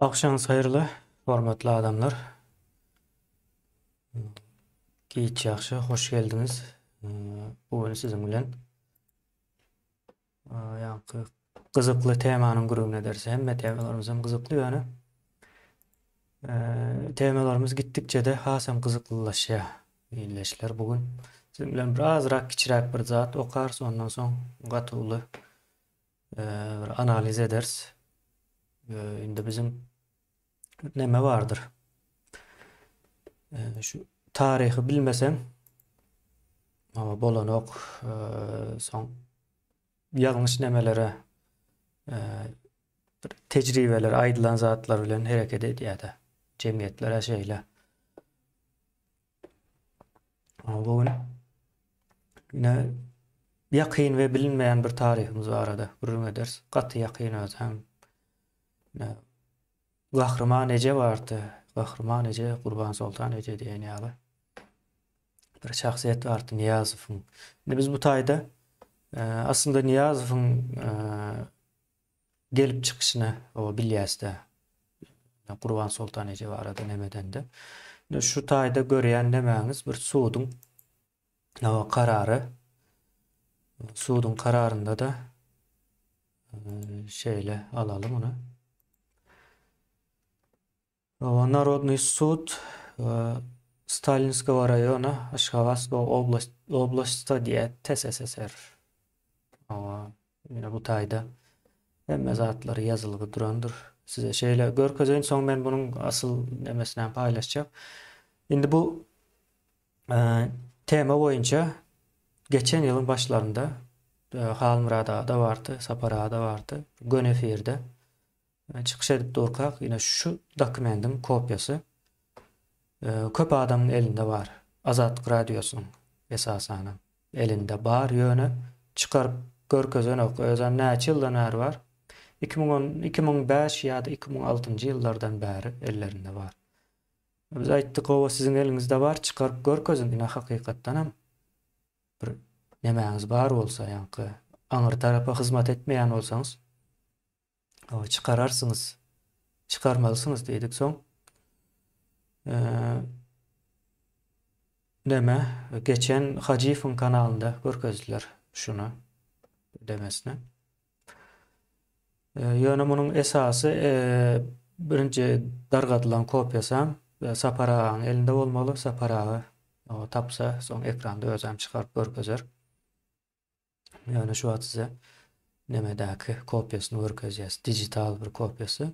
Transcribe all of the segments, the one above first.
Agşamyňyz haýyrly, hormatly adamlar. Giç ýagşy, hoş geldiňiz. Bu gün siziň bilen ýaňky gyzykly temanyň gürrüňini ederis. Hemme temalarymyz hem gyzykly ýöne temalarymyz gitdikçe-de hasam gyzyklylaşýar. Ildeşler bu gün siziň bilen bir azrak kiçiräk bir zat okarys, ondan soň gaty uly bir analiz ederis. Indi biziň neme bardyr? Şu taryhy bilmeseň bolanok. Soň ýalňyş nemelere bir tejribeler aýdylan zatlar bilen hereket edýär-de. Jemgyýetler şeýle. Bu gün ine ýakyn we bilinmeýän bir taryhymyz barada gürrüň ederis. Gaty ýakyn özi hem. Ine Gahryman eje bardy. Gahryman eje, Gurban Soltan eje diýen ýaly bir şahsyýet bardy Nyýazowyň. Indi biz bu taýda e, aslynda Nyýazowyň e, Gelip çykyşyny o bilýäsdä. Gurban Soltan eje barada nemedende. Indi şu taýda görýän nemäňiz bir suduň karary. Suduň kararynda-da şeýle alaly muny. Narodnyý sud Stalinskogo raýona Aşgabatskogo oblast oblastda diýýär TSSR. Ýöne bu taýda hemme zatlar ýazylgy durandyr. Size şeýle görkezeýin, soň men bunuň asyl nemesini hem paýlaşjak. Indi bu tema boýunça geçen ýylyň başlarynda Halmyrat aga-da bardy, Sapar aga-da bardy. Göni efirde Çykyş edip durkak ine şu dokumendiň kopiýasy köp adamyň elinde bar. Azatlyk radiosynyň esasanam elinde bar ýöne çykaryp görkezenok. Özem näçe ýyldan bäri bar. 2010, 2005 ýa-da 2006-njy ýyllardan bäri ellerinde bar. Biz aýtdyk oba siziň eliňizde bar çykaryp görkeziň ine hakykatdanam bir nemäňiz bar bolsa ýaňky aňry tarapa hyzmat etmeýän bolsaňyz Çykararsyňyz. Çykarmalysyňyz diýdik. Soň neme geçen Hajyýewiň kanalynda görkezdiler şuny demesini. Ýöne munuň esasy birinji dargadylan kopiýasy hem Sapar agaň elinde bolmaly. Sapar aga tapsa soň ekranda özem çykaryp görkezer. Ýöne şu wagt size nemedäki kopiýasyny görkezýäs. Digital bir kopiýasy.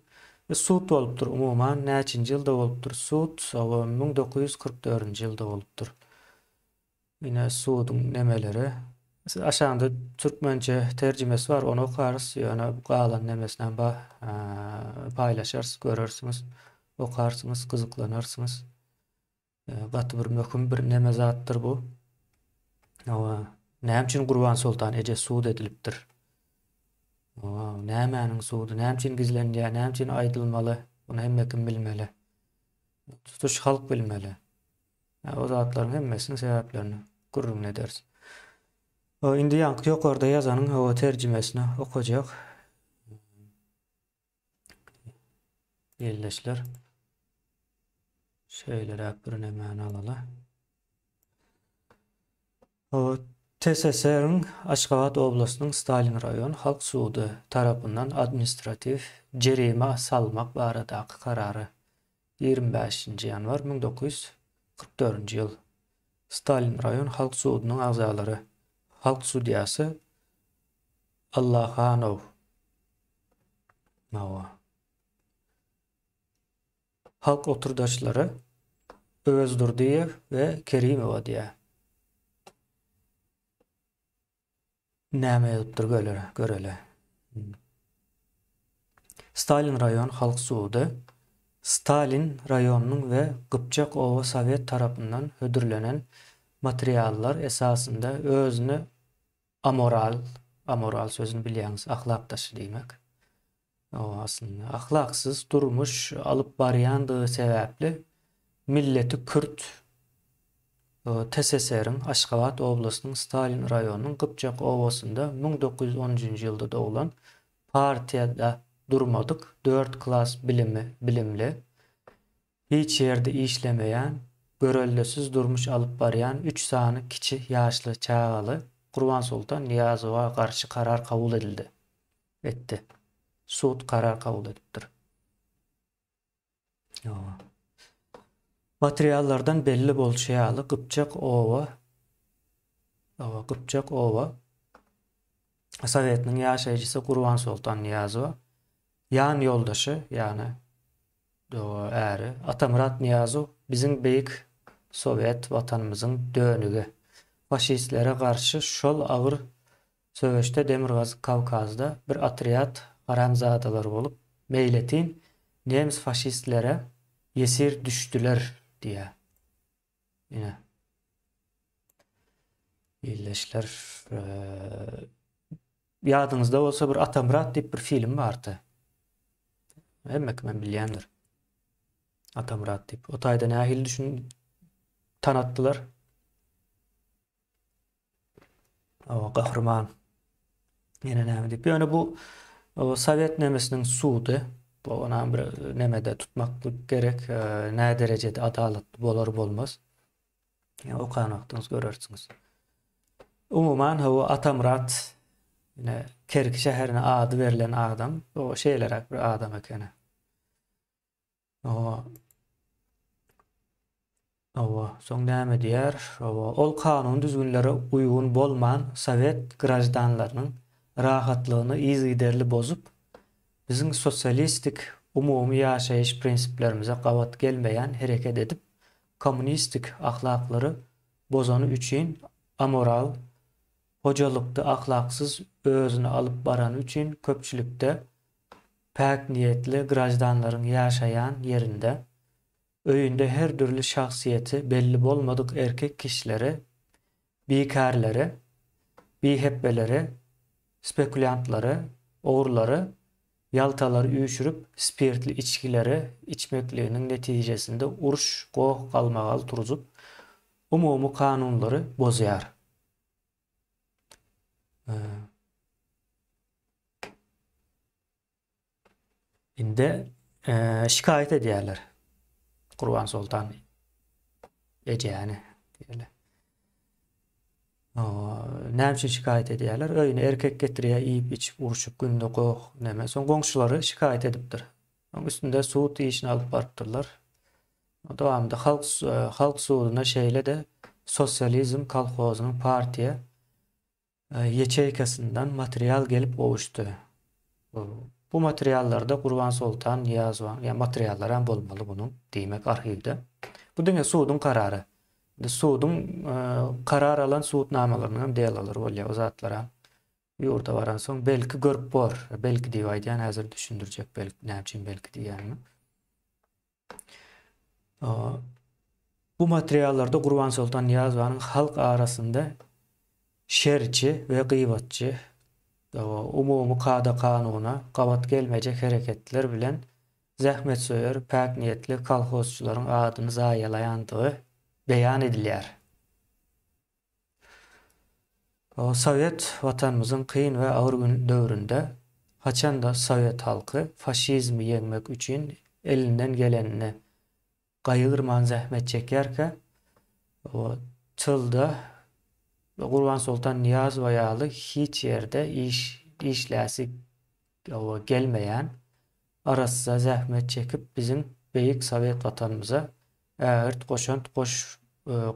Ve sud bolupdyr umuman näçinji ýylda bolupdyr sud? Hawa 1944-nji ýylda bolupdyr. Ine suduň nemeleri. Aşagynda türkmençe terjimesi bar, ony okarys. Ýöne galan nemesini hem paýlaşarys, görersiňiz, okarsyňyz, gyzyklanarsyňyz. Gaty bir möhüm bir neme zatdyr bu. Hawa, näme üçin Gurban Soltan eje sud edilipdir? Hawa, nämäniň sudy, näme üçin gizlenýär, näme üçin aýdylmaly? Bunu hemme kim bilmeli. Tutuş halk bilmeli. O zatlaryň hemmesiniň sebäplerini gürrüňini ederis. Indi ýaňky ýokarda ýazanyň hawa terjimesini okajak. Ildeşler. Şeýleräk bir nemäni alaly. TSSR-iň Aşgabat oblastynyň Stalin raýon halk sudy tarapyndan administratiw jerime salmak baradaky karary 25-nji ýanwar 1944-nji ýyl. Stalin raýon halk sudunyň agzalary, halk sudýasy Allahanow. Hawa. Halk oturdaşlary Öwezdurdyýew we Kerimowa diýýär. Näme ýazypdyr görele, görele. Stalin raýon halk sudy Stalin raýonynyň we Gypjak oba sowet tarapyndan hödürlenen materiallar esasynda özüni Amoral, amoral sözüni bilýäňiz, ahlak daşy diýmek. O aslynda ahlaksyz durmuş alyp barýandygy sebäpli milleti kürt TSSR-iň Aşgabat oblastynyň Stalin raýonynyň Gypjak obasynda 1913-nji ýylda doglan partiýada. durmadyk, dört klas bilimi bilimli, hiç ýerde işlemeýän, göreldesiz durmuş alyp barýan üç sany kiçi ýaşly çagaly Gurbansoltan Nyýazowa garşy karar kabul edildi. Etdi. Sud karar kabul edipdir. Materiallardan belli bolşy ýaly, Gypjak oba Gypjak oba Sowetiniň ýaşaýjysy Gurbansoltan Nyýazowa ýan ýoldaşy, ýagny äri Atamyrat Nyýazow biziň beýik Sowet Watanymyzyň dönügi, faşistlere garşy şol agyr Söweşde Demirgazyk Kawkazda bir otrýad haramzadalar bolup, meýletin nemes faşistlere ýesir düşdüler diýýär. Ine. Ildeşler, ýadyňyzda bolsa bir Atamyrat diýip bir film bardy. Hemme kimem bilýändir. Atamyrat diýip. O taýda nähili düşün tanatdylar? Hawa, gahryman. Ýene näme diýip. Ýöne bu sowet nemesiniň sudy. Bu onam bir nemede tutmaklyk gerek. Nä derejede adalatly bolar bolmaz. Ýa okan wagtyňyz görersiňiz. Umuman, hawa, Atamyrat ine Kerki şäherine ady berlen adam. O şeýleräk bir adam ekeni. Hawa. Hawa, soň näme diýýär? Hawa, ol kanun düzgünlere uýgun bolman, sowet graždanlarynyň rahatlygyny yzygiderli bozup, biziň sosialistik umumy ýaşaýyş prinsiplerimize gabat gelmeýän hereket edip, kommunistik ahlaklary bozany üçin amoral, hojalykda ahlaksyz özüni alyp barany üçin köpçülikde päk niýetli graždanlaryň ýaşaýan ýerinde, öýünde her dürli şahsyýeti belli bolmadyk erkek kişileri, bikärleri, bihepbeleri, spekulýantlary, ogrulary, ýaltalary üýşürip, spirtli içgileri içmekliginiň netijesinde uruş, goh-galmagal turzup, umumy kanunlary bozýar. Indi şikaýat edýärler. Gurbansoltan ejäni diýeli. Näme üçin şikaýat edýärler? Öýüne erkek getirýär, iýip içip, urşup günde goh näme. Soň goňşulary şikaýat edipdir. Oň üstünde sud işini alyp barypdyrlar. Dowamynda halk halk suduna şeýle-de Sosializm kolhozynyň partiýa ýaçeýkasyndan material gelip gowuşdy. Bu materiallarda Gurbansoltan Nyýazowyň, ýa materiallar hem bolmaly bunuň, diýmek arhiwde. Bu diňe suduň karary. Indi suduň karar alan sudnamalarynyň hem delalary bolýar, o zatlara ýurda baransoň belki görüp bor. Belki diýip aýdýan, häzir düşündirjek belki näme üçin belki diýýänimi. Bu materiallarda Gurbansoltan Nyýazowanyň halk arasynda şerçi we gybatçy, umumy kada-kanuna gabat gelmejek hereketler bilen zähmetsöýer, päk niýetli kolhozçylaryň adyny zaýalaýandygy beýan edilýär. Sowet Watanymyzyň kyn we agyr gün döwründe, haçan-da sowet halky faşizmi ýeňmek üçin elinden gelenini gaýgyrman zähmet çekýärkä, tylda Gurbansoltan Nyýazowa ýaly hiç ýerde iş işläsi gelmeýän, arassa zähmet çekip biziň beýik sowet Watanymyza ägirt goşant goş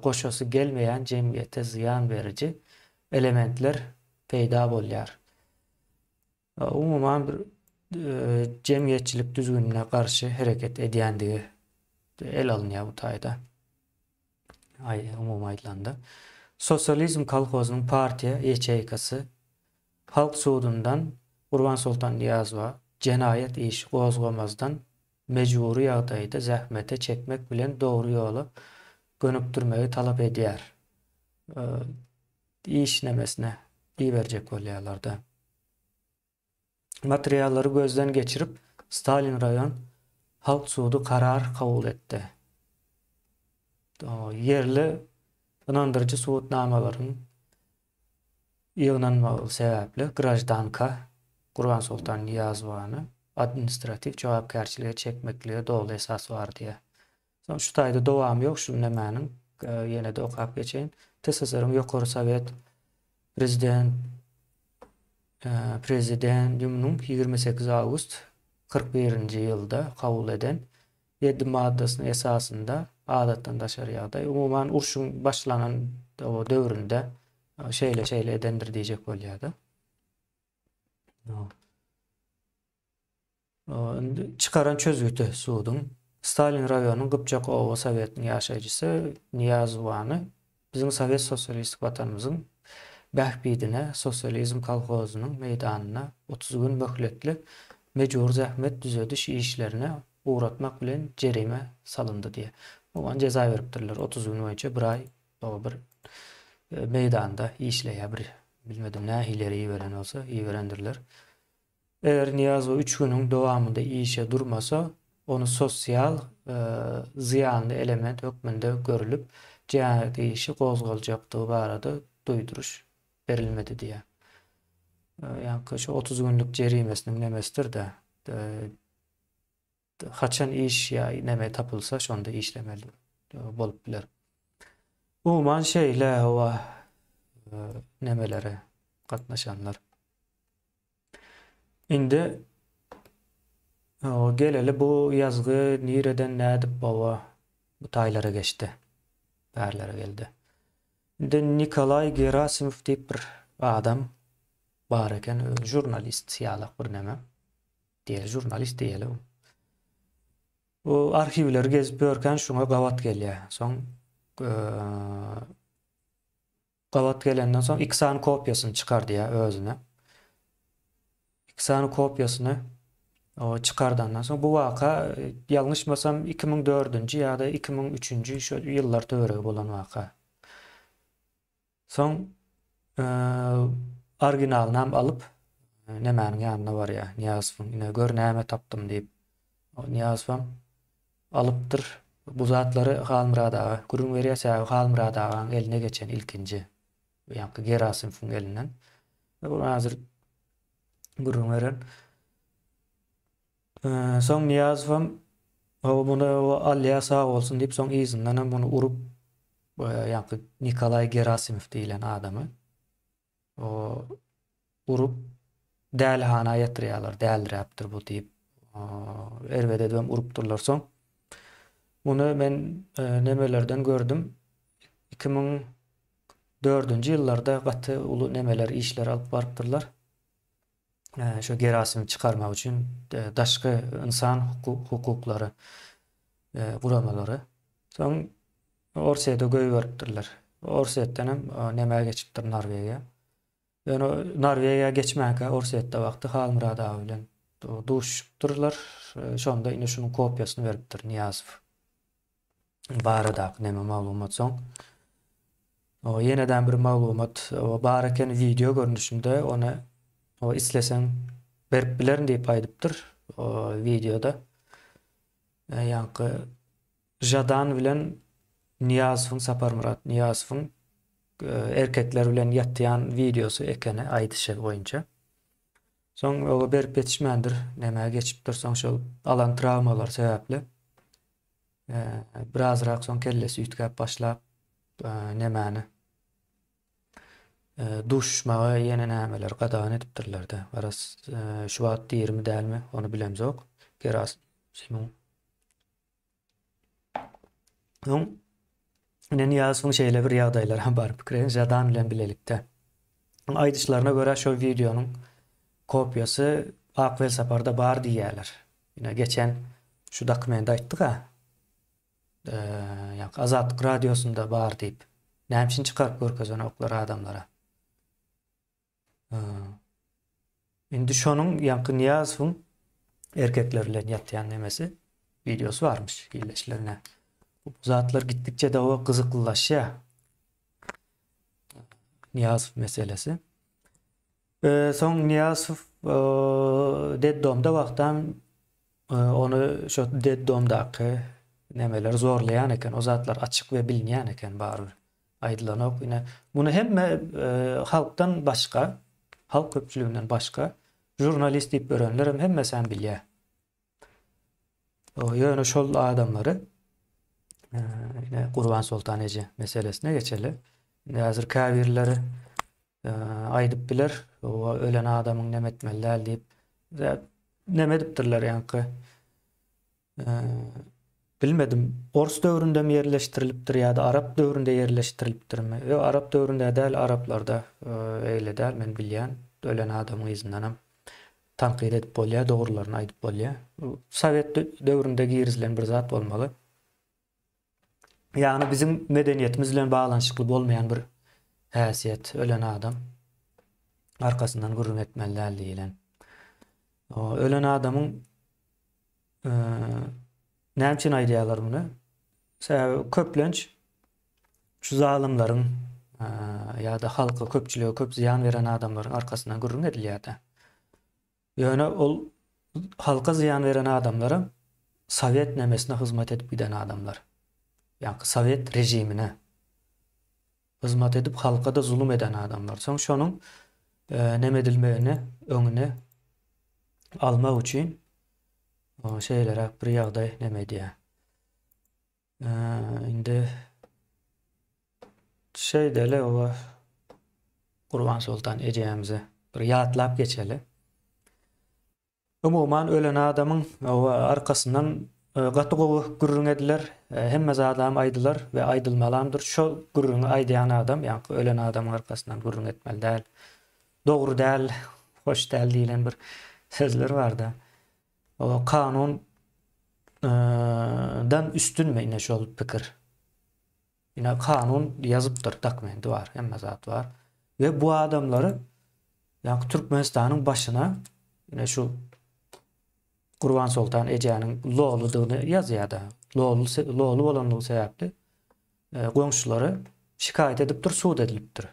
goşasy gelmeýän jemgyýete zyýan beriji elementler peýda bolýar. Umuman bir jemgyýetçilik düzgünine garşy hereket edýändigi el alynýar bu taýda. Aý, umumy aýdylanda. Sosializm kolhozynyň partiýa ýaçeýkasy Halk sudundan Gurbansoltan Nyýazowa jenaýat işi gozgamazdan mejbury ýagdaýda zähmete çekmek bilen dogry ýola gönükdirmegi talap edýär. Iş nemesine iberjek bolýarlar-da. Materiallary gözden geçirip, Stalin raýon halk sudy karar kabul etdi. Ýerli ynandyryjy subutnamalaryň ýygnanmagy sebäpli graždanka Gurbansoltan Nyýazowany. administratiw jogapkärçilige çekmeklige doly esas bar diýýär. Soň şu taýda dowamy ýok şu nämäniň ýene-de okap geçeýin. TSSR-iň Ýokary Sowet Prezident Prezidendiumynyň 28 awgust 41-nji ýylda kabul eden ýedi maddasynyň esasynda adatdan daşary ýagdaý, umuman urşuň başlanan döwründe şeýle-şeýle edendir diýjek bolýar-da. Indi çykaran çözgüti suduň Stalin raýonynyň Gypjak oba sowetiniň ýaşaýjysy Nyýazowany biziň Sowet Sosialistik Watanymyzyň bähbidine Sosializm kolhozynyň meýdanynda 30 gün möhletli mejbury zähmet düzediş işlerine ugratmak bilen jerime salyndy diýýär. Oňa jeza beripdirler 30 gün boýunça bir aý bir meýdanda işleýär bir bilmedim nähili ýere iberen bolsa iberendirler. Eger Nyýazow üç günüň dowamynda işe durmasa, ony sosial zyýanly element hökmünde görlüp, jenaýat işi gozgaljakdygy barada duýduryş berilmedi diýýär. Ýaňky şu 30 günlük jerimesiniň nemesidir-de. Haçan iş ýa neme tapylsa şonda işlemeli bolup biler. Umuman şeýle hawa nemelere gatnaşanlar. Indi geleli bu ýazgy nireden nädip baba bu taýlara geçdi. Bärlere geldi. Indi Nikolaý Gerasimow diýip bir adam bar eken, žurnalist ýalak bir neme. Diýeli žurnalist diýeli. Bu arhiwleri gezip ýörken şuňa gabat gelýär. Soň Gabat gelenden soň iki sany kopiýasyny çykardýar özüne. Iki sany kopiýasyny çykardandan soň bu waka ýalňyşmasam 2004-nji ýa-da 2003-nji şu ýyllar töweregi bolan waka. Soň originalyny hem alyp nemäniň ýanyna barýar Nyýazowyň ine gör näme tapdym diýip. Nyýazowam alypdyr. Bu zatlary Halmyrat aga gürrüň berýär, sebäbi Halmyrat agaň eline geçen ilkinji, ýaňky Gerasimowyň elinden. Bu häzir gürrüň beren. Soň Nyýazowam Hawa muny alýar sag bolsun diýip, soň yzyndanam muny urup, ýaňky Nikolaý Gerasimow diýlen adamy urup dälihana ýatyrýarlar, däliräpdir bu diýip, erbet edibem urupdyrlar soň. Muny men nemelerden gördüm. 2004-nji ýyllarda gaty uly nemeler, işler alyp barypdyrlar. Şu Gerasimy çykarmak üçin daşky ynsan hukuklary guramalary. Soň Orsýete goýberipdirler. Orsýetden hem nämä geçipdir Norwegiýa. Ýöne Norwegiýa geçmänkä Orsýetde wagty Halmyrat aga bilen duşuşypdyrlar. Şonda ine şunuň kopiýasyny beripdir Nyýazow baradaky neme maglumat soň. Ýeneden bir maglumat bar eken wideo görnüşinde ony isleseň berip bilerin diýip aýdypdyr wideoda. Ýaňky Žadan bilen Nyýazowyň Saparmyrat Nyýazowyň erkekler bilen ýatýan wideosy ekeni aýdyşy boýunça. Soň oba berip ýetişmändir, nämä geçipdir soň şol alan trawmalary sebäpli. Birazrak soň kellesi üýtgäp başlap nemäni duşuşmagy ýene nämeler gadagan edipdirler-de. Garaz şu wagt dirimi dälmi ony bilemzok. Gerasimow Soň ine Nyýazowyň şeýle bir ýagdaýlary hem bar pikir ediň Žadan bilen bilelikde. Aýdyşlaryna görä şol wideonyň kopiýasy Ak Welsaparda bar diýýärler. Ine geçen şu dokumendi aýtdyk-a. Ýa Azatlyk radiosynda bar diýip. Näme üçin çykaryp görkezenoklar adamlara? Indi şonuň ýaňky Nyýazowyň erkekler bilen ýatýan nemesi wideosy barmyş illeşlerine. Bu zatlar gitdikçe dawa gyzyklylaşýar. Nyýazow meselesi. Soň Nyýazow Deddomda wagtam ony şo Deddomdaky nemeler zorlaýan eken. O zatlar açyk we bilinýän eken barybir. Aýdylanok ine. Muny hemme halkdan başga, halk köpçüliginden başga. Žurnalist diýip ýörenlerem hemmesem bilýär. Ýöne şol adamlary ine Gurbansoltan eje meselesine geçeli. Indi häzir käbirleri aýdyp biler, o ölen adamyň neme etmeli däl diýip. Neme edipdirler ýaňky Bilmedim, ors döwründemi ýerleşdirilipdir ýa-da arap döwründe ýerleşdirilipdirmi? Ýok, arap döwründe däl, araplarda eýle däl, men bilýän, ölen adamyň yzyndanam tankyt edip bolýar, dogrularyny aýdyp bolýar. Sowet döwründe girizilen bir zat bolmaly. Ýagny biziň medeniýetimiz bilen baglanyşykly bolmaýan bir häsiýet, ölen adam arkasyndan gürrüň etmeli däl diýlen. Ölen adamyň Näme üçin aýdýarlar muny? Sebäbi köplenç şu zalymlaryň ýa-da halka, köpçülige köp zyýan beren adamlaryň arkasyndan gürrüň edilýär-de. Ýöne ol halka zyýan beren adamlaram sowet nemesine hyzmat edip giden adamlar. Ýagny sowet režimine hyzmat edip halka-da zulum eden adamlar. Soň şonuň neme edilmegini öňüni almak üçin şeýleräk bir ýagdaý neme edýär. Indi şeýdeli oba Gurbansoltan ejemizi bir ýatlap geçeli. Umuman ölen adamyň arkasyndan gaty gowy gürrüň ediler, hemme zadam aýdylar we aýdylmalamdyr. Şol gürrüňi aýdýan adam, ýaňky ölen adamyň arkasyndan gürrüň etmeli däl. Dogry däl, hoş däl diýlen bir sözler barda. O kanun dan üstünmi ine şol pikir. Ine kanun ýazypdyr, dokumenti bar, hemme zat bar. We bu adamlary ýaňky Türkmenistanyň başyna ine şu Gurbansoltan ejäniň loludygyny ýazýar-da. Loly loly bolanlygy sebäpli e, goňşulary şikaýat edipdir, sud edilipdir.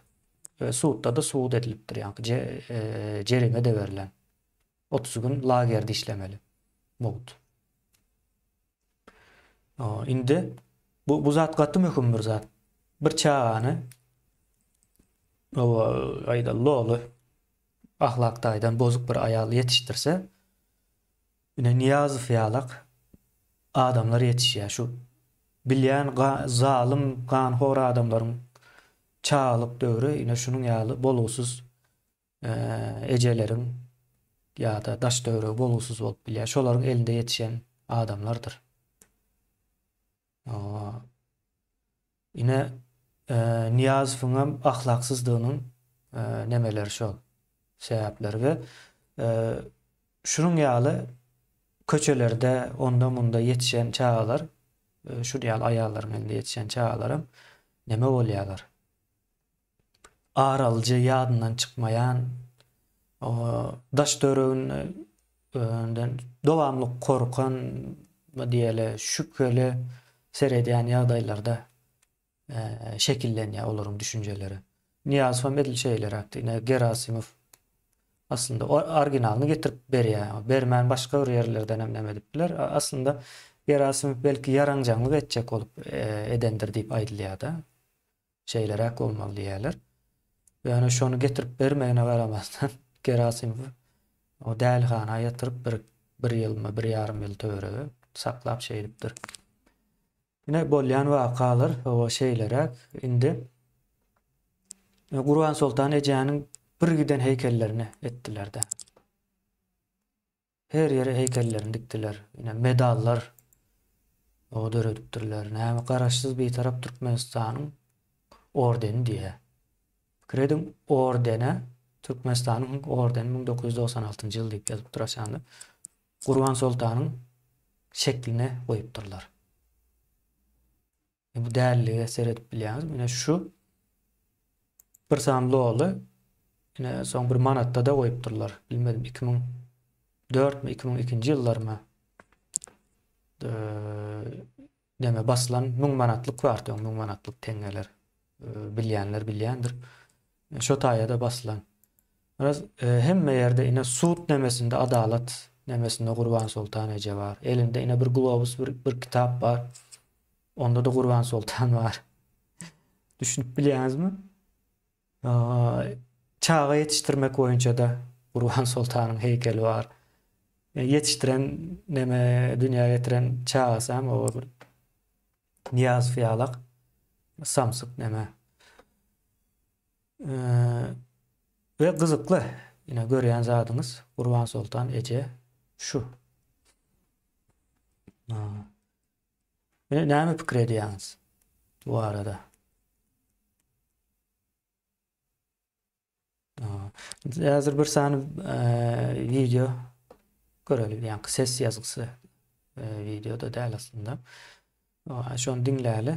We sudda-da sud edilipdir, ýaňky e, jerime-de berlen. 30 gün lagerde işlemeli. Mugt. Indi bu bu zat gaty möhüm bir zat. Bir çagany owa aýda loly ahlak taýdan bozuk bir aýal ýetişdirse, ine Nyýazow ýalak adamlar ýetişýär. Şu bilýän zalym, ganhor adamlaryň çagalyk döwri ine şunuň ýaly bolgusyz ejeleriň ýa-da daş-töweregi bolgusyz bolup bilýär. Şolaryň elinde ýetişen adamlardyr. Ine, Nyýazowyň hem ahlaksyzdygynyň nemeleri şol sebäpleri we şunuň ýaly köçelerde onda-munda ýetişen çagalar, şunuň ýaly aýallaryň elinde ýetişen çagalaram neme bolýarlar? Ar alyjy, ýadyndan çykmaýan, daş-töwereginden dowamly gorkan diýeli, şübheli seredýän ýagdaýlarda şekillenýär olaryň düşünjeleri. Nyýazowam edil şeýleräkdi. Ine, Gerasimow aslynda originalyny getirip berýär. Bermän başga bir ýerlerden hem neme edip biler. Aslynda Gerasimow belki ýaraňjaňlyk etjek bolup edendir diýip aýdylýar-da. Şeýleräk bolmaly diýýärler. Ýöne şony getirip bermegine garamazdan Gerasimowy o dälihana ýatyryp bir bir ýylmy, bir ýarym ýyl töweregi saklap şeýdipdir. Ine bolýan wakalar o şeýleräk. Indi Gurbansoltan ejäniň bir giden heýkellerini etdiler-de. Her ýere heýkellerini dikdiler. Ine, medallar o döredipdirler. Näme Garaşsyz Bitarap Türkmenistanyň ordeni diýýär. Pikir ediň, ordene Türkmenistanyň ordeni 1996-njy ýyl diýip ýazypdyr aşagynda. Gurban Soltanyň şeklini goýupdyrlar. E, bu dälilige seredip bilýäňizmi? Ine şu bir sany loly ine soň bir manatda-da goýupdyrlar. Bilmedim 2004 mi 2002-nji ýyllarmy? Neme basylan 1000 manatlyk bardy, 1000 manatlyk teňňeler. Bilýänler bilýändir. Şo taýa-da basylan. Biraz hemme ýerde ine sud nemesinde adalat nemesinde Gurbansoltan eje bar. Elinde ine bir globus bir, bir kitap bar. Onda-da Gurbansoltan bar. Düşünip bilýäňizmi? Çaga ýetişdirmek boýunça-da. Gurban Soltanyň heýkeli bar. Ýetişdiren neme dünýä getiren çagasy hem o bir Nyýazow ýalak samsyk neme. We gyzykly ine görýän zadyňyz Gurban Soltan eje şu. Ine näme pikir edýäňiz bu barada? Häzir bir sany wideo göreli, ýaňky ses ýazgysy wideoda däl aslynda. Şony diňläli.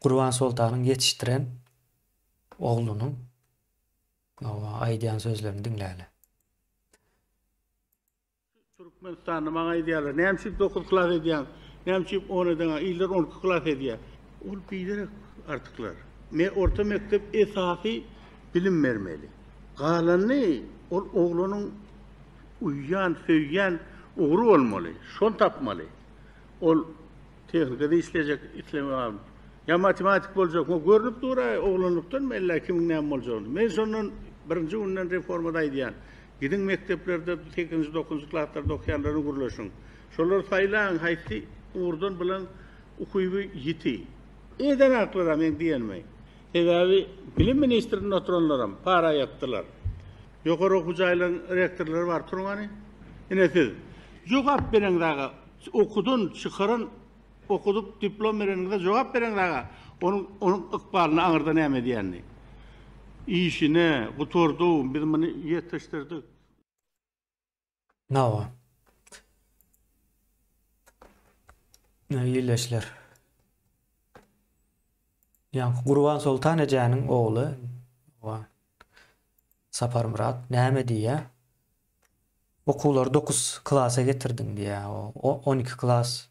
Gurban Soltanyň ýetişdiren oglunyň aýdýan sözlerini diňläli. Türkmenistanda maňa aýdýarlar, näme üçin 9 klas edýäň, näme üçin 10 edeňok, iller 12 klas edýär. Ol biderek artyklar. Me orta mekdep esasy bilim bermeli. Galanyny ol oglanyň uýýan, söýýän ugry bolmaly, şony tapmaly. Ol tehnikada işlejek, islemegem. Ýa matematik boljak, o görnüp dur-a oglanlykdan bellä kimiň näme boljagyny. Men şondan birinji günden reformada aýdýan. Gidiň mekdeplerde sekizinji dokuzynjy klaslarda okaýanlar bilen gürleşiň. Şolary saýlaň haýsy ugurdan bilen ukyby ýiti. Edenaklara meň diýenimi. Sebäbi bilim ministrinde oturanlaram para ýatdylar. Ýokary okuw jaýlaryň rektorlary bar turuň hany. Ine siz. Jogap bereňiz aga. Okuwdan çykaran Okudyp diplom bereniňize jogap bereňiz aga, onuň onuň ykbalyny aňyrda näme edýänini. Işine, gutardy, biz muny ýetişdirdik. Hawa. Illeşler. Ýaňky Gurban Soltan ejäniň ogly Saparmyrat näme diýýär? Okuwlary dokuz klasa getirdiň diýýär. O 12 klas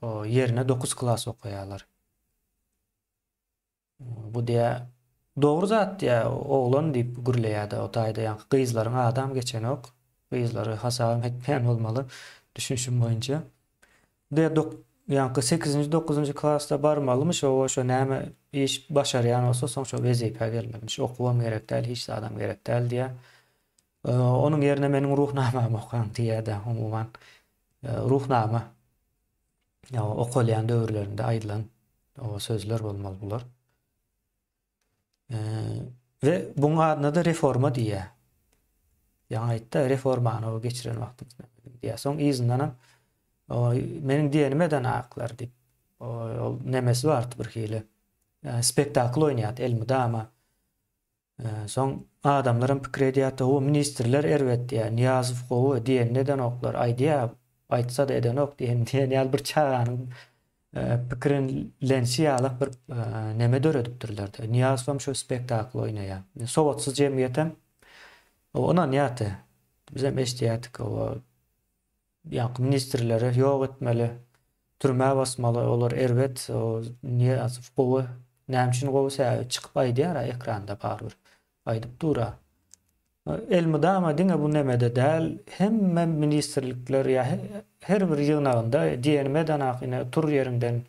ýerine dokuz klas okaýarlar. Bu diýýär, dogry zat diýýär, oglan diýip gürleýär-de, o taýda ýaňky gyzlaryň adam geçenok. Gyzlary hasabam etmeýän bolmaly, düşünişim boýunça. Bu diýýär, ýaňky sekizinji, dokuzynjy klasda barmalymyş, oba şo näme iş başarýan bolsa, soň şo wezipä gelmelimiş. Okuwam gerek däl, hiç zadam gerek däl diýýär. Onuň ýerine meniň Ruhnamamy okaň diýýär-de, umuman, Ruhnama okalýan döwürlerinde aýdylan sözler bolmaly bular. We buň adyna-da reforma diýýär. Ýaňy aýtdy, reformany o geçiren wagtyňyz diýýär. Soň yzyndanam meniň diýenime eden aklar diýip, ol nemesi bardy bir hili. Spektakl oýnaýardy elmydama. Soň adamlaram pikir edýärdi, o ministrler erbet diýýär, Nyýazow gowy diýenini edenoklar, aýdýar, aýtsa-da edenok diýen diýen ýaly bir çaganyň pikirlenişi ýalak bir neme döredipdirler-de. Nyýazowam şo spektakl oýnaýar. Sowatsyz jemgyýetem ynanýardy. Bizem eşidýärdik, o Ýaňky ministrleri ýok etmeli, türmä basmaly, olar erbet, Nyýazow gowy. Näme üçin gowy? Sebäbi çykyp aýdýar-a ekranda barybir. Aýdyp dur-a. Elmydama diňe bu nemede däl, hemme ministrlikler ýa her bir ýygnagynda diýenime edenak ine tur ýeriňden,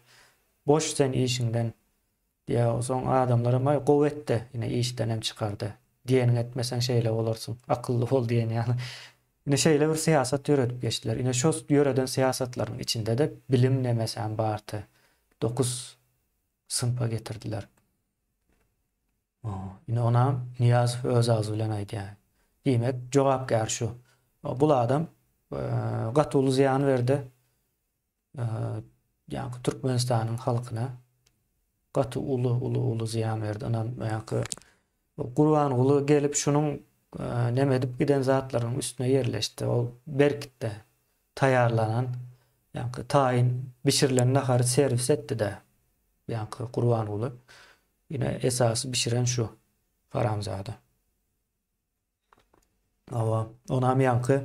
boş sen işiňden. Diýýär. Onsoň adamlaram aý gowy etdi, ine işdenem çykardy. Diýeniňi etmeseň şeýle bolarsyň, akylly bol diýen ýaly. Ine şeýle bir syýasat ýöredip geçdiler. Ine şo ýöreden syýasatlaryň içinde-de bilim nemesem bardy. Dokuz synpa getirdiler. Ine onam Nyýazow öz agzy bilen aýdýar. Diýmek, jogapkär şu. Bul adam gaty uly zyýan berdi. Ýaňky Türkmenistanyň halkyna gaty uly uly uly zyýan berdi. Ynam ýaňky Gurbanguly gelip şunuň neme edip giden zatlarynyň üstüne ýerleşdi. Ol berkitdi. Taýýarlanan ýaňky taýyn bişirilen nahary serwis etdi-de. Ýaňky Gurbanguly. Ine esasy bişiren şu haramzada. Hawa, onam ýaňky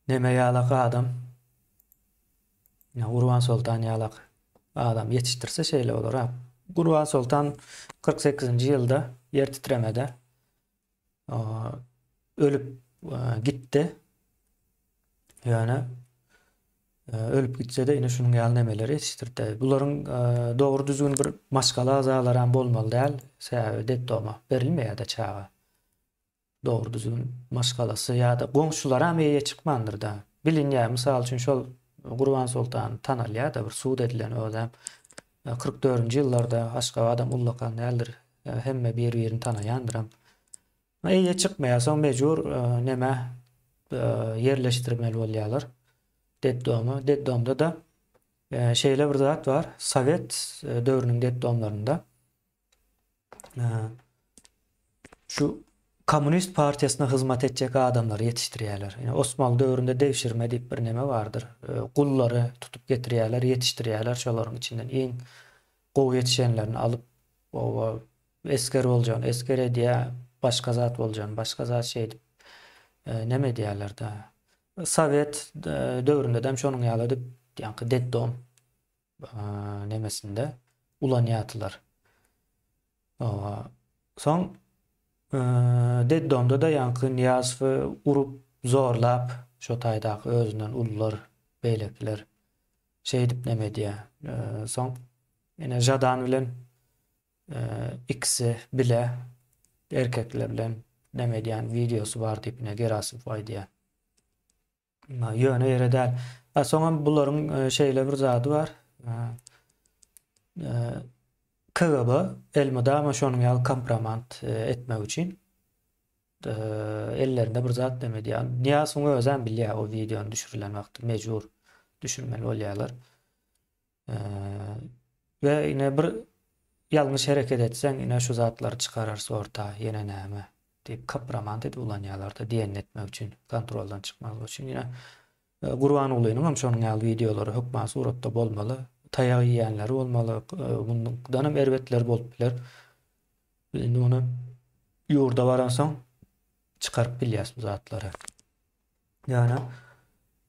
neme ýalak adam, Gurban Soltan ýalak adam ýetişdirse şeýle bolar. Ha. Gurban Soltan 48-nji ýylda ýer titremede ölüp gitdi. Ýöne Ölüp gitse-de ine şunuň ýaly nemeleri ýetişdirdi. Bularyň dogry düzgün bir maşgala agzalaram bolmaly däl. Sebäbi detdoma berilmeýär-de çaga. Dogry düzgün maşgalasy ýa-da goňşularam eýe çykmandyr-da. Bilinýär, mysal üçin şol Gurbansoltan tanalýar-da bir sud edilen özem 44-nji ýyllarda Aşgabadam ullakan däldir. Hemme bir-birini tanaýandyram. Eýe çykmaýar, soň mejbur neme ýerleşdirmeli bolýarlar. Detdoma. Detdomda-da şeýle bir zat bar. Sowet döwrüniň detdomlarynda şu kommunist partiýasyna hyzmat etjek adamlary ýetişdirýärler. Ýani Osmanly döwründe degşirme diýip bir neme bardyr. Gullary tutup getirýärler, ýetişdirýärler. Şolaryň içinden iň gowy ýetişenlerini alyp, oba esger boljagyny esger edýär, başga zat boljagyny başga zat şeýdip neme edýärler-de. Sowet döwründe-de şonuň ýaly edip, ýaňky detdom nemesinde ulanýardylar. Soň detdomda-da ýaňky Nyýazowy urup, zorlap, şo taýdaky özünden ulular, beýlekiler şeýdip neme edýär. Soň ine Žadan bilen ikisi bile erkekler bilen neme edýän wideosy bar diýip ine Gerasimow aýdýar. Ýöne ýere däl. A soňam bularyň şeýle bir zady bar. KGB elmydama şonuň ýaly kompromant etmek üçin ellerinde bir zat neme edýär. Nyýazowyň özem bilýär o wideony düşürilen wagty mejbur düşürmeli bolýarlar. We ine bir ýalňyş hereket etseň ine şu zatlary çykararys orta ýene näme diýip kompromant edip ulanýarlarda diýenini etmek üçin kontroldan çykmazlyk üçin ine Gurbangulynyň hem şonuň ýaly wideolary hökman suratda bolmaly taýak iýenleri bolmaly mundan hem erbetleri bolup biler biz indi muny ýurda baransoň çykaryp bilýäs bu zatlary. Ýöne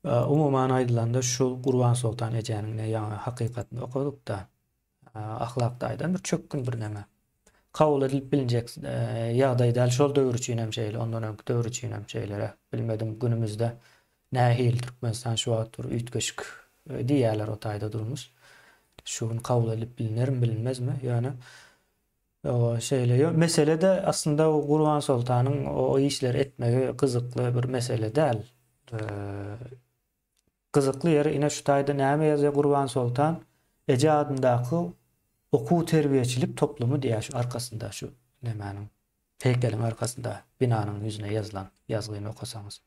umuman aýdylanda şu Gurbansoltan ejäniň ne ýaňy hakykatyny okadyk-da, ahlak taýdan bir çökgün bir neme. Kabul edilip bilinjek ýagdaý däl şol döwür üçin hem şeýle, ondan öňki döwür üçin hem şeýleräk. Bilmedim günümizde nähili Türkmenistan şu wagt bir üýtgeşik diýýärler o taýda durmuş. Şu gün kabul edilip bilinermi, bilinmezmi? Ýöne Owa, şeýle. Ýok, mesele-de aslynda o Gurbansoltanyň o işleri etmegi gyzykly bir mesele däl. Gyzykly ýeri ine şu taýda näme ýazýar Gurbansoltan eje adyndaky okuw-terbiýeçilik toplumy diýýär şu arkasynda şu nemäniň heýkeliň arkasynda binanyň ýüzüne ýazylan ýazgyny okasaňyz.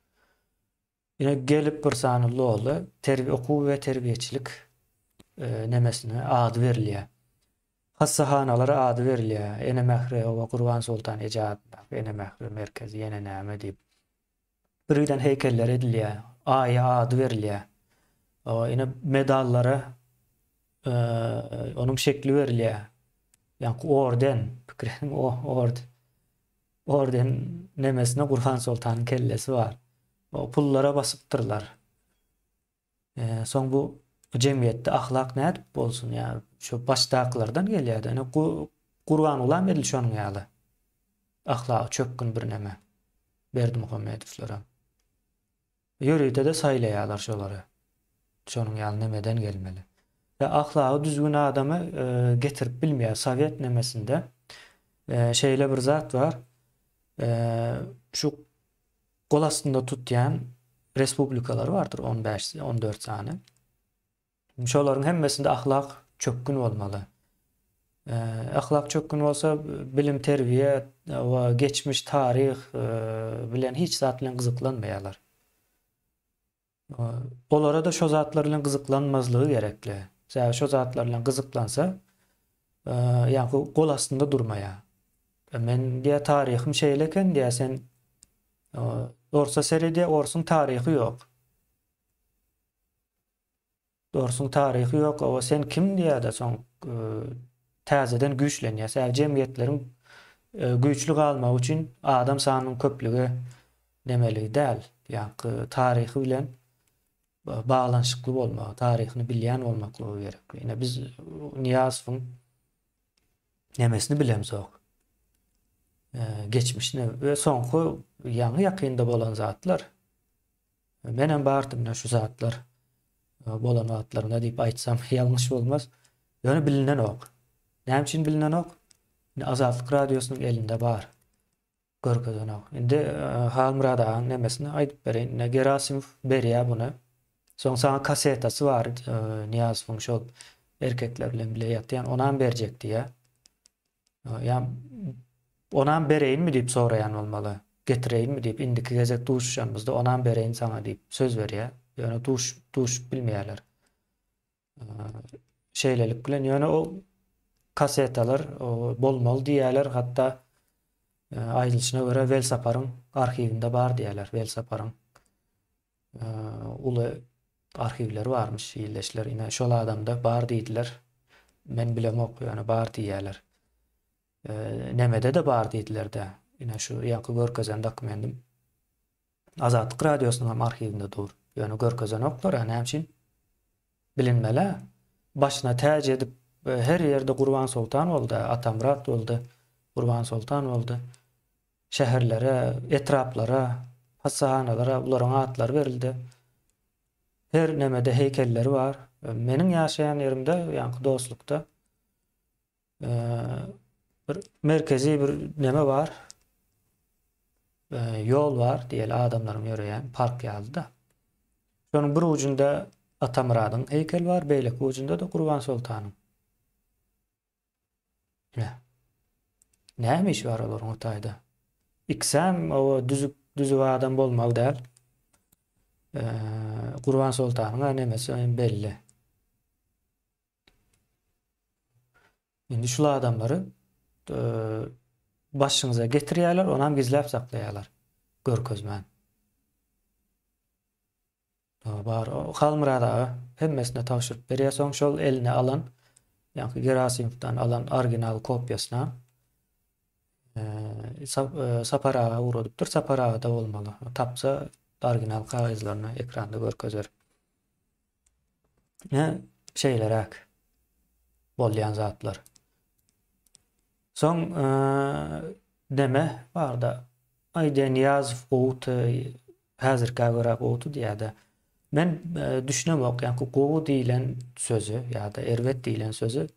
Ine gelip bir sany loly terbiýe okuw we terbiýeçilik nemesine ady berilýär. Hassahanalara ady berilýär. Ene Mähri oba Gurbansoltan eje adyndaky Ene Mähri merkezi ýene näme diýip. Birgiden heýkeller edilýär. Aýa ady berilýär. Ine medallara onuň şekli berilýär. Ýaňky orden, pikir ediň ord. Orden nemesinde Gurbansoltanyň kellesi bar. O pullara basypdyrlar. Soň bu jemgyýetde ahlak nädip bolsun ýa şu başdakylardan gelýärdi. Ine Gurbangulam edil şonuň ýaly. Ahlagy çökgün bir neme. Berdimuhamedowlaram. Ýörite-de saýlaýarlar şolary. Şonuň ýaly nemeden gelmeli. Ýa ahlagy düzgün adamy getirip bilmeýär. Sowet nemesinde şeýle bir zat bar. Şu gol astynda tutýan respublikalar bardyr 15, 14 sany. Şolaryň hemmesinde ahlak çökgün bolmaly. Ahlak çökgün bolsa bilim terbiýe we geçmiş taryh bilen hiç zat bilen gyzyklanmaýarlar. Olara-da şo zatlar bilen gyzyklanmazlygy gerekli. Sebäbi şo zatlar bilen gyzyklansa, ýaňky gol astynda durmaýar. Men diýýär taryhym şeýle eken diýýär sen orsa seredýär orsuň taryhy ýok. Orsuň taryhy ýok, oba sen kim diýýär-de soň täzeden güýçlenýär. Sebäbi jemgyýetleriň güýçli galmagy üçin adam sanynyň köplügi demeligi däl. Ýaňky taryhy bilen baglanyşykly bolmagy, taryhyny bilýän bolmaklygy gerek. Ine biz Nyýazowyň nemesini bilemzok. Geçmişini we soňky ýaňy ýakynda bolan zatlar. Menem bardym ine şu zatlar bolan wagtlarynda diýip aýtsam ýalňyş bolmaz. Ýöne bilinenok. Näme üçin bilinenok? Ine Azatlyk radiosynyň elinde bar. Görkezenok. Indi Halmyrat agaň nemesini aýdyp bereýin. Ine Gerasimow berýär muny. Soň saňa kasetasy bar Nyýazowyň şol erkekler bilen bile ýatýan, onam berjek diýýär. Ýa onam bereýinmi diýip soraýan bolmaly. Getireýinmi diýip, indiki gezek duşuşanymyzda onam bereýin saňa diýip söz berýär. Ýöne duş duşup bilmeýärler. Şeýlelik bilen ýöne o kasetalar bolmaly diýýärler, hatda aýdylyşyna görä Welsaparyň arhiwinde bar diýýärler. Welsaparyň uly arhiwleri barmyş ildeşler. Ine şol adamda bar diýdiler. Men bilemok, ýöne bar diýýärler. Nemede-de bar diýdiler-de. Ine şu ýaňky görkezen dokumentim. Azatlyk Radiosynyň hem arhiwinde dur. Ýöne görkezenoklar-a, näme üçin? Bilinmeli-ä. Başyna täç edip, her ýerde Gurbansoltan boldy-a, Atamyrat boldy, Gurbansoltan boldy. Şäherlere, etraplara, hassahanalara bularyň atlary berildi. Her nemede heýkelleri bar. Meniň ýaşaýan ýerimde, ýaňky dostlukda bir merkezi bir neme bar. Ýol bar diýeli adamlaryň ýöreýän park ýaly-da. Şonuň bir ujunda Atamyradyň heýkeli bar, beýleki ujunda-da Gurban Soltanyň. Ine. Näme işi bar olaryň o taýda? Ikisem o düzük düzük adam bolmaly däl. Gurban Soltanyň nemesi belli. Indi şul adamlary başyňyza getirýärler, onam gizläp saklaýarlar, görkezmän. Bar, Halmyrat aga hemmesine tabşyryp berýär, soň şol eline alan, ýaňky Gerasimowdan alan original kopiýasyna Sapar aga ugradypdyr, Sapar aga-da bolmaly. Tapsa original kagyzlaryny ekranda görkezer. Ine, şeýleräk bolýan zatlar. Soň neme barda Aýdýan Nyýazow gowudy, häzirkä görä gowudy diýýär-de. Men düşünemok, ýaňky gowy diýlen sözi ýa-da erbet diýlen sözi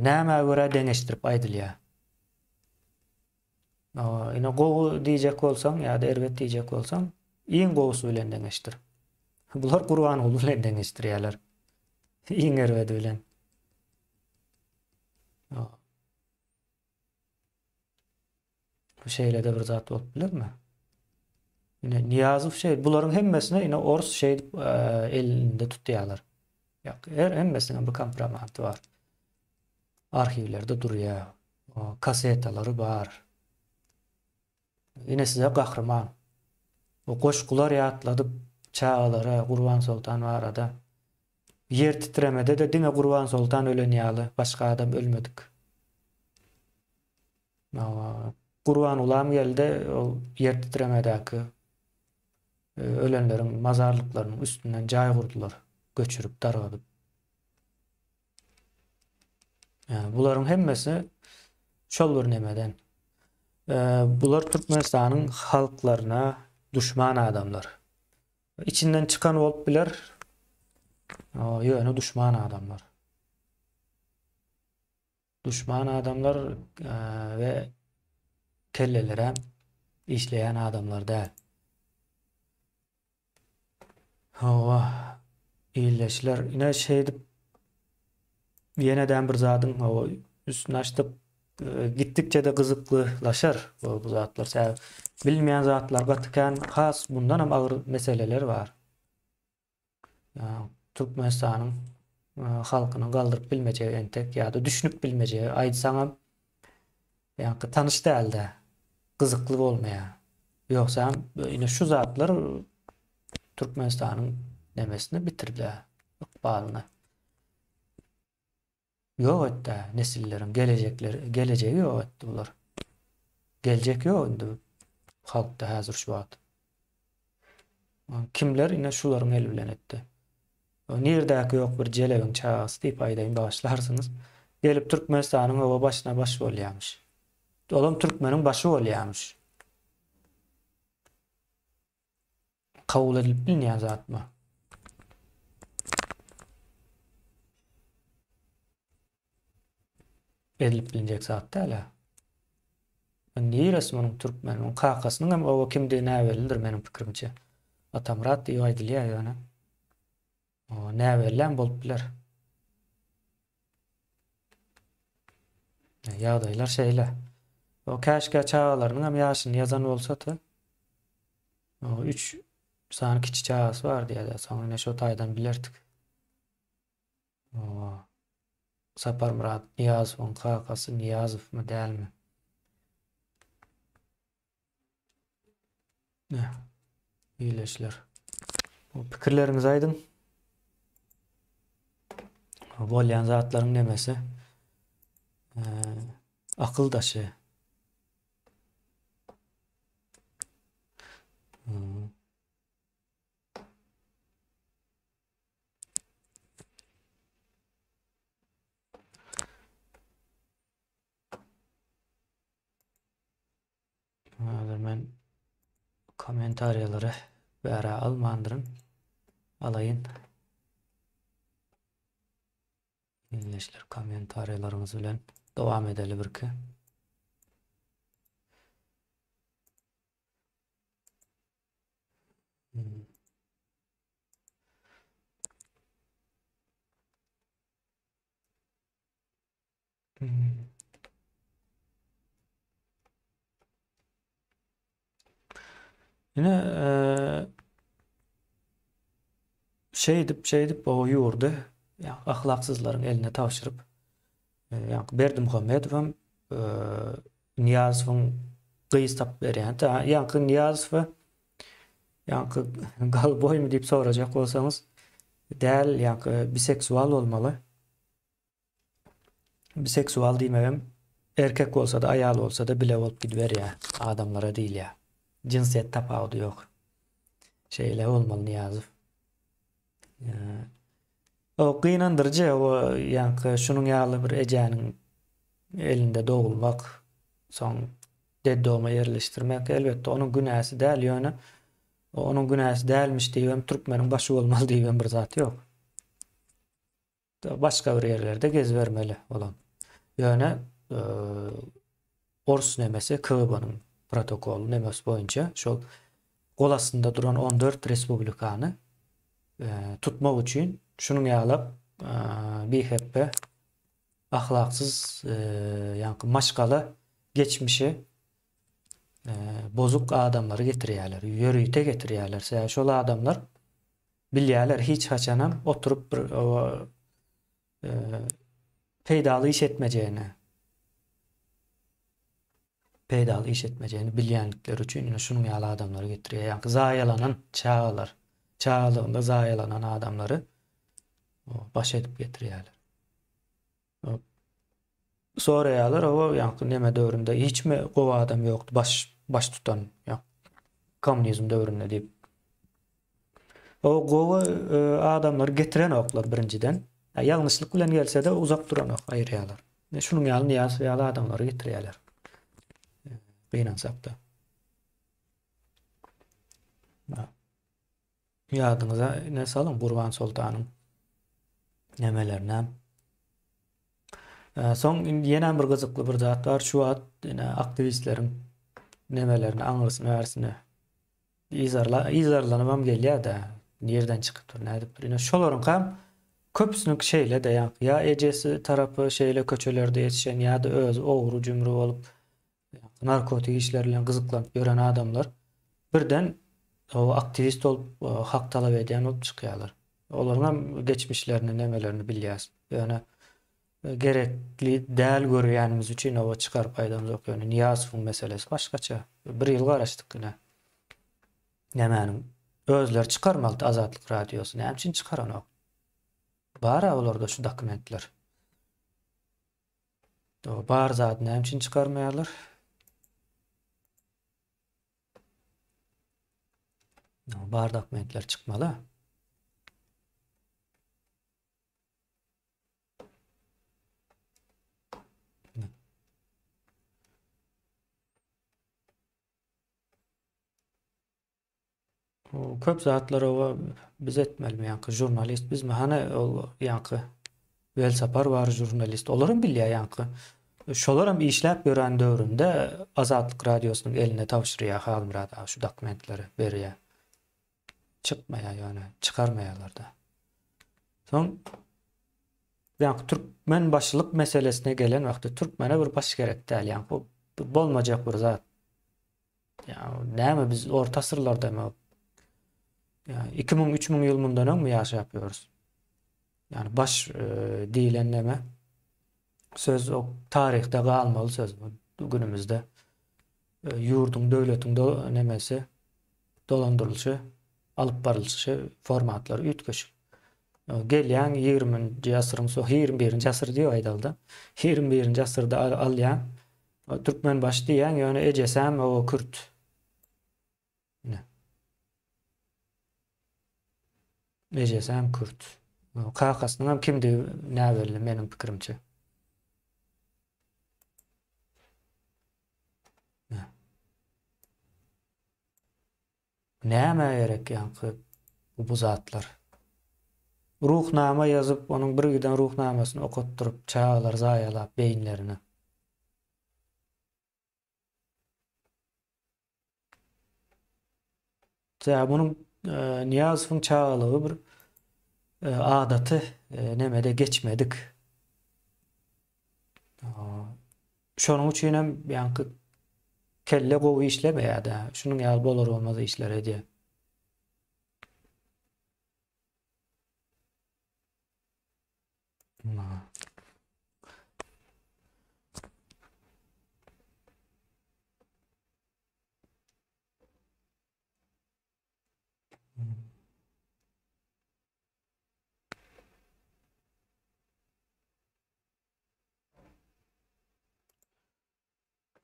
nämä görä deňeşdirip aýdylýar? Ine gowy diýjek bolsaň ýa-da erbet diýjek bolsaň, iň gowusy bilen deňeşdir. Bular Gurbanguly bilen deňeşdirýärler. Iň erbedi bilen. Bu şeýle-de bir zat bolup bilermi? Ine Nyýazow şeý, bularyň hemmesine ine ors şeýdip elinde tutýarlar. Ýa her hemmesiniň bir kompromaty bar. Arhiwlerde durýar. Kasetalary bar. Ine size gahryman. Bu goşgular ýatladyp çagalara Gurbansoltan barada. Ýer titremede-de diňe Gurbansoltan ölen ýaly, başga adam ölmedik. Gurbangulam geldi, ol ýer titremedäki ölenleriň mazarlyklarynyň üstünden jaý gurdular, göçürip, dargadyp. Bularyň hemmesi şol bir nemeden. Bular Türkmenistanyň halklaryna duşman adamlar. İçinden çykan bolup biler, ýöne duşman adamlar. Duşman adamlar we kellelerem işleýän adamlar däl. Hawa, ildeşler, ine şeýdip ýenedem bir zadyň hawa üstüni açdyk. Gitdikçe-de gyzyklylaşar bu zatlar. Sebäbi bilmeýän zatlar gaty kän, has bundanam agyr meseleler bar. Türkmenistanyň halkynyň galdyryp bilmejegi entek ýa-da düşünip bilmejegi aýtsaňam ýaňky tanyş dälde gyzykly bolmaýar. Ýogsam ine şu zatlar Türkmenistanyň nemesini bitirdi, ykbalyny. Ýok etdi nesilleriň gelejekleri, gelejegi ýok etdi bular. Geljek ýok indi halkda häzir şu wagt. Kimler ine şularyň eli bilen etdi. Nirdäki ýok bir jelebiň çagasy diýip aýdaýyn bagyşlarsyňyz. Gelip Türkmenistanyň oba başyna baş bolýamyş. Olam türkmeniň başy bolýamyş. Kabul edilip bilinýän zatmy? Edilip bilinjek zat däl-ä. Niresi munuň türkmen? Munuň kakasynyň hem oba kimdigi näbellidir meniň pikirimçe. Atamyrat diýip aýdylýar ýöne. Näbellem bolup biler. Ýagdaýlar şeýle. O käşgä çagalarynyň hem ýaşyny ýazan bolsady. O 3 sany kiçi çagasy bar diýýär. Soň ine şo taýdan bilerdik. O Saparmyrat Nyýazowyň kakasy Nyýazowmy dälmi? Ne? Iyileşler. Bu pikirleriňizi aýdyň. Bolýan zatlaryň nemesi? Ee, akyl daşy. Hmm. Häzir men kommentariýalary bärä almandyryn. Alaýyn. Ildeşler kommentariýalaryňyz bilen dowam edeli birki. Hmm. Hmm. Ine şeýdip şeýdip o ýurdy ýa ahlaksyzlaryň eline tabşyryp ýa Berdimuhamedow hem Nyýazowyň gyz tapyp berýän. Ýaňky Nyýazowa ýaňky galboýmy diýip sorajak bolsaňyz däl ýaňky biseksual bolmaly. Biseksual diýmegem erkek bolsa-da, aýal bolsa-da bile bolup gidiberýär adamlara diýilýär. Jynsyýet tapawudy ýok. Şeýle bolmaly Nyýazow. O gynandyryjy o ýaňky şunuň ýaly bir ejäniň elinde dogulmak, soň deddoma ýerleşdirmek elbetde onuň günäsi däl ýöne onuň günäsi dälmiş diýibem türkmeniň başy bolmaly diýibem bir zat ýok. Başga bir ýerlerde gezibermeli olam. Ýöne ors nemesi KGB-niň protokoly nemesi boýunça şol gol astynda duran 14 respublikany tutmak üçin şunuň ýalak bihepbe ahlaksyz ýaňky maşgala geçmişi bozuk adamlary getirýärler. Ýörite getirýärler. Sebäbi şol adamlar Bilýärler hiç haçanam oturyp bir peýdaly iş etmejegini. Peýdaly iş etmejegini bilýändikleri üçin ine şunuň ýaly adamlary getirýär. Ýaňky zaýalanan çagalar, çagalygynda zaýalanan adamlary baş edip getirýärler. Soraýarlar, oba ýaňky neme döwründe hiçmi gowy adam ýokdy baş baş tutan ýa kommunizm döwründe diýip. O gowy e, adamlary getirenoklar birinjiden. Ýalňyşlyk bilen gelse-de uzak duranok, aýyrýarlar. E, şunuň ýaly Nyýazow ýaly adamlary getirýärler. E, gynansak-da. Ýadyňyza ne salyň Gurban Soltanyň nemelerine. Soň indi ýene bir gyzykly bir zat bar. Şu wagt ine aktiwistleriň nemelerini aňyrsyny bärsini yzarla yzarlanybam gelýär-de. Nirden çykypdyr, nädipdir. Ine şolaryňkam köpüsiniňki şeýle-de ýaňky ýa ejesi tarapy şeýle köçelerde ýetişen ýa-da özi ogry-jümri bolup narkotik işler bilen gyzyklanyp ýören adamlar birden aktiwist bolup hak talap edýän bolup çykýarlar. Olaryň hem geçmişlerini, nemelerini bilýäs. Ýöne gerekli däl görýänimiz üçin oba çykaryp aýdamzok. Ýöne Nyýazowyň meselesi başgaça. Bir ýyl garaşdyk ine. Nämäniň özleri çykarmalydy Azatlyk radiosy. Näme üçin çykaranok? Bar-a olarda şu dokumentler. Bar zady näme üçin çykarmaýarlar? Bar dokumentler çykmaly. Köp zatlar oba biz etmelimi ýaňky žurnalist bizmi hany ol ýaňky Welsapar bar žurnalist olaram bilýär ýaňky. Şolaram işläp ýören döwründe Azatlyk Radiosynyň eline tabşyrýar Halmyrat aga şu dokumentleri berýär. Çykmaýar ýöne, çykarmaýarlar-da. Soň ýaňky türkmen başlyk meselesine gelen wagty türkmene bir baş gerek däl, ýaňky bu bolmajak bir zat. Ýa näme biz orta asyrlardamy? Ýa 2000 3000 ýyl mundan öňmi ýaşap ýörüs? Ýani baş e, diýlen näme? Söz o taryhda galmaly söz bu günümizde. E, ýurduň, döwletiň do, nemesi dolandyrylyşy, alyp barylyşy formatlary üýtgeşik. E, gelýän 20-nji asyryň so 21-nji asyr diýip aýdalyda. 21-nji asyrda alýan Türkmenbaşy diýýäň ýöne ejesäm o kürt. Ine. Ejesäm kürt. Kakasynyňam kimdigi näbelli meniň pikirimçe. Nämä gerek ýaňky bu zatlar? Ruhnama ýazyp, onuň birgiden ruhnamasyny okatdyryp, çagalary zaýalap beýinlerini. Sebäbi munuň Nyýazowyň çagalygy bir adaty nemede geçmedik. Şonuň üçin hem ýaňky kelle gowy işlemeýär-de, şunuň ýaly bolar-bolmaz işleri edýär.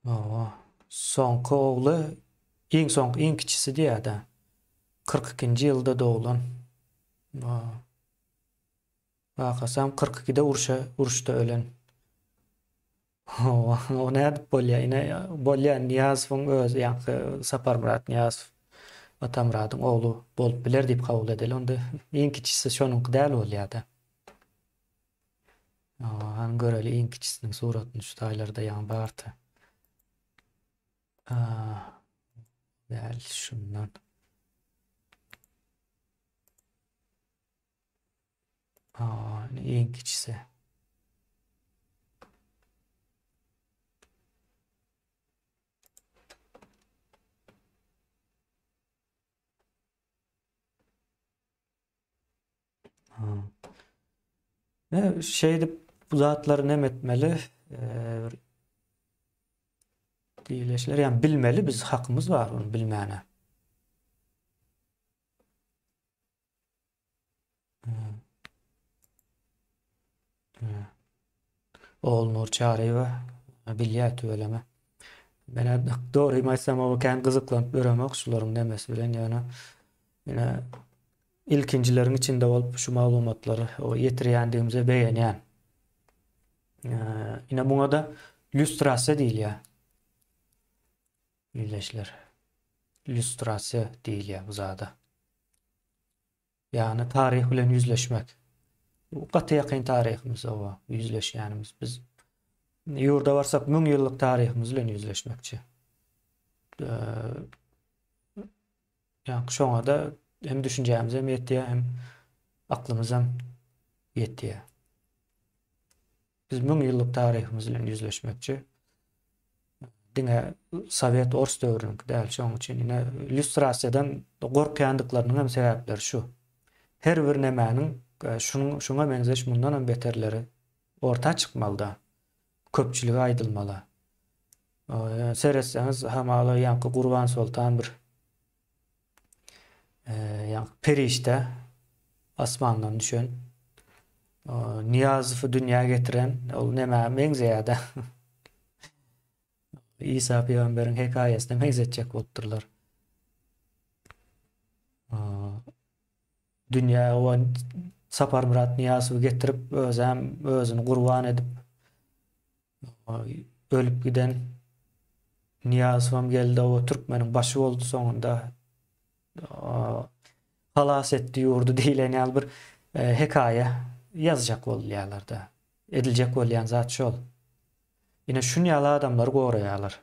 Hawa. Soňky ogly, iň soňky, iň kiçisi diýýär-dä. 42-nji ýylda doglan. Kakasam 42-de urşa, uruşda ölen. Hawa, o nädip bolýar? Ine, bolýar, Nyýazowyň özi, ýaňky Saparmyrat Nyýazow Atamyradyň ogly bolup biler diýip kabul edeli. Onda iň kiçisi şonuňky däl bolýar-da. Hany göreli iň kiçisiniň suratyny şu taýlarda ýaňy bardy. Däl şundan. Aa, iň kiçisi. Ne şeýdip bu zatlary nem etmeli? Bir diýleşler, ýa bilmeli biz hakymyz bar ony bilmäne. Ogulnur Çaryýewa bilýär tüweleme. Menä dogrymy aýtsam o kän gyzyklanyp ýöremok şularyň nemesi bilen ýöne ine ilkinjileriň içinde bolup şu maglumatlary ýetirýändigimize begenýän. Ine muňa-da lýustrasiýa diýilýär. Ildeşler. Lýustrasiýa diýilýär bu zada. Ýagny taryh bilen ýüzleşmek. Bu gaty ýakyn taryhymyz oba ýüzleşýänimiz. Biz ýurda barsak 1000 ýyllyk taryhymyz bilen ýüzleşmekçi. Ýagny şoňa da hem düşünjämiz hem ýetýär, hem aklymyz hem ýetýär. Biz 1000 ýyllyk taryhymyz bilen ýüzleşmekçi. Diňe sowet ors döwrüniňki däl, şonuň üçin ine lýustrasiýadan gorkýandyklarynyň hem sebäpleri şu. Her bir nemäniň e, şunuň şuňa meňzeş mundan hem beterleri orta çykmalyda. Köpçülige aýdylmaly. E, seretseňiz hamala ýaňky Gurban Soltan bir Ýagny perişde asmandan düşen Nyýazowy dünýä getiren ol nämä meňzeýär-dä. Isa pygamberiň hekaýasyna meňzetjek bolupdyrlar. Dünýä o Saparmyrat Nyýazowy getirip, özem özüni gurban edip Ölüp giden Nyýazowam geldi, o türkmeniň başy boldy soňunda. Halas etdi ýurdy diýlen ýaly bir e, hekaýa ýazjak bolýarlar-da. Ediljek bolýan zat şol. Ine şun ýaly adamlary goraýarlar.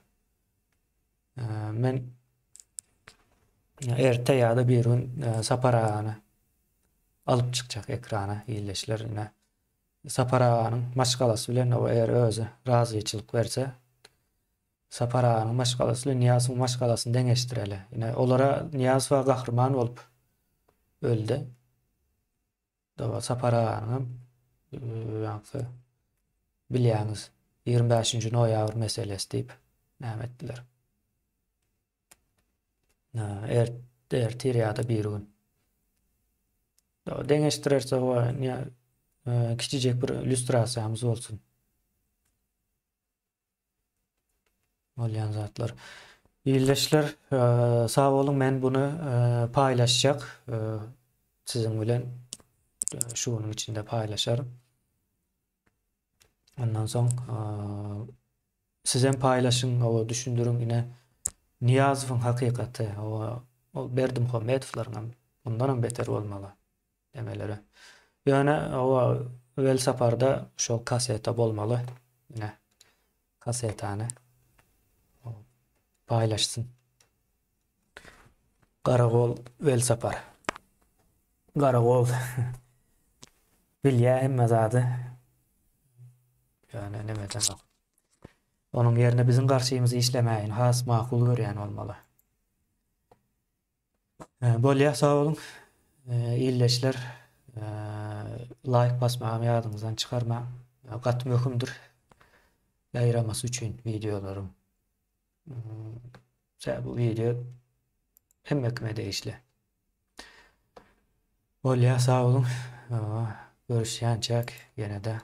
Men erte ýa-da bir gün Sapar agany alyp çykjak ekrana ildeşler ine. Sapar aganyň maşgalasy bilen o eger özi razyçylyk berse Sapar aganyň maşgalasy bilen Nyýazowyň maşgalasyny deňeşdireli. Ine olara Nyýazow gahryman bolup öldi. Dawa Sapar aganyňam ýaňky bilýäňiz 25-nji noýabr meselesi diýip näme etdiler. Er, ertir ýa-da bir gün. Deňeşdirersek o kiçijek bir illýustrasiýamyz bolsun. Bolýan zatlar. Ildeşler, sag boluň, men buny paýlaşjak. Siziň bilen şu günüň içinde paýlaşaryn. Ondan soň sizem paýlaşyň, oba düşündiriň ine Nyýazowyň hakykaty, oba ol Berdimuhamedowlaryň hem mundan hem beter bolmaly demelere. Ýöne oba Welsaparda şol kaseta bolmaly. Ine kasetany paýlaşsyn. Garagol Welsapar. Garagol bilýär hemme zady. Ýöne neme edenok. Onuň ýerine biziň garşymyza işlemäýin has makul görýän bolmaly. Bolýar sag boluň. Ildeşler laýk basmagam ýadyňyzdan çykarmaň. Gaty möhümdir. Ýaýramasy üçin wideolaryň. Sebäbi bu wideo hemme kime degişli. Bolýar sag boluň. Görüşýänçäk ýene-de.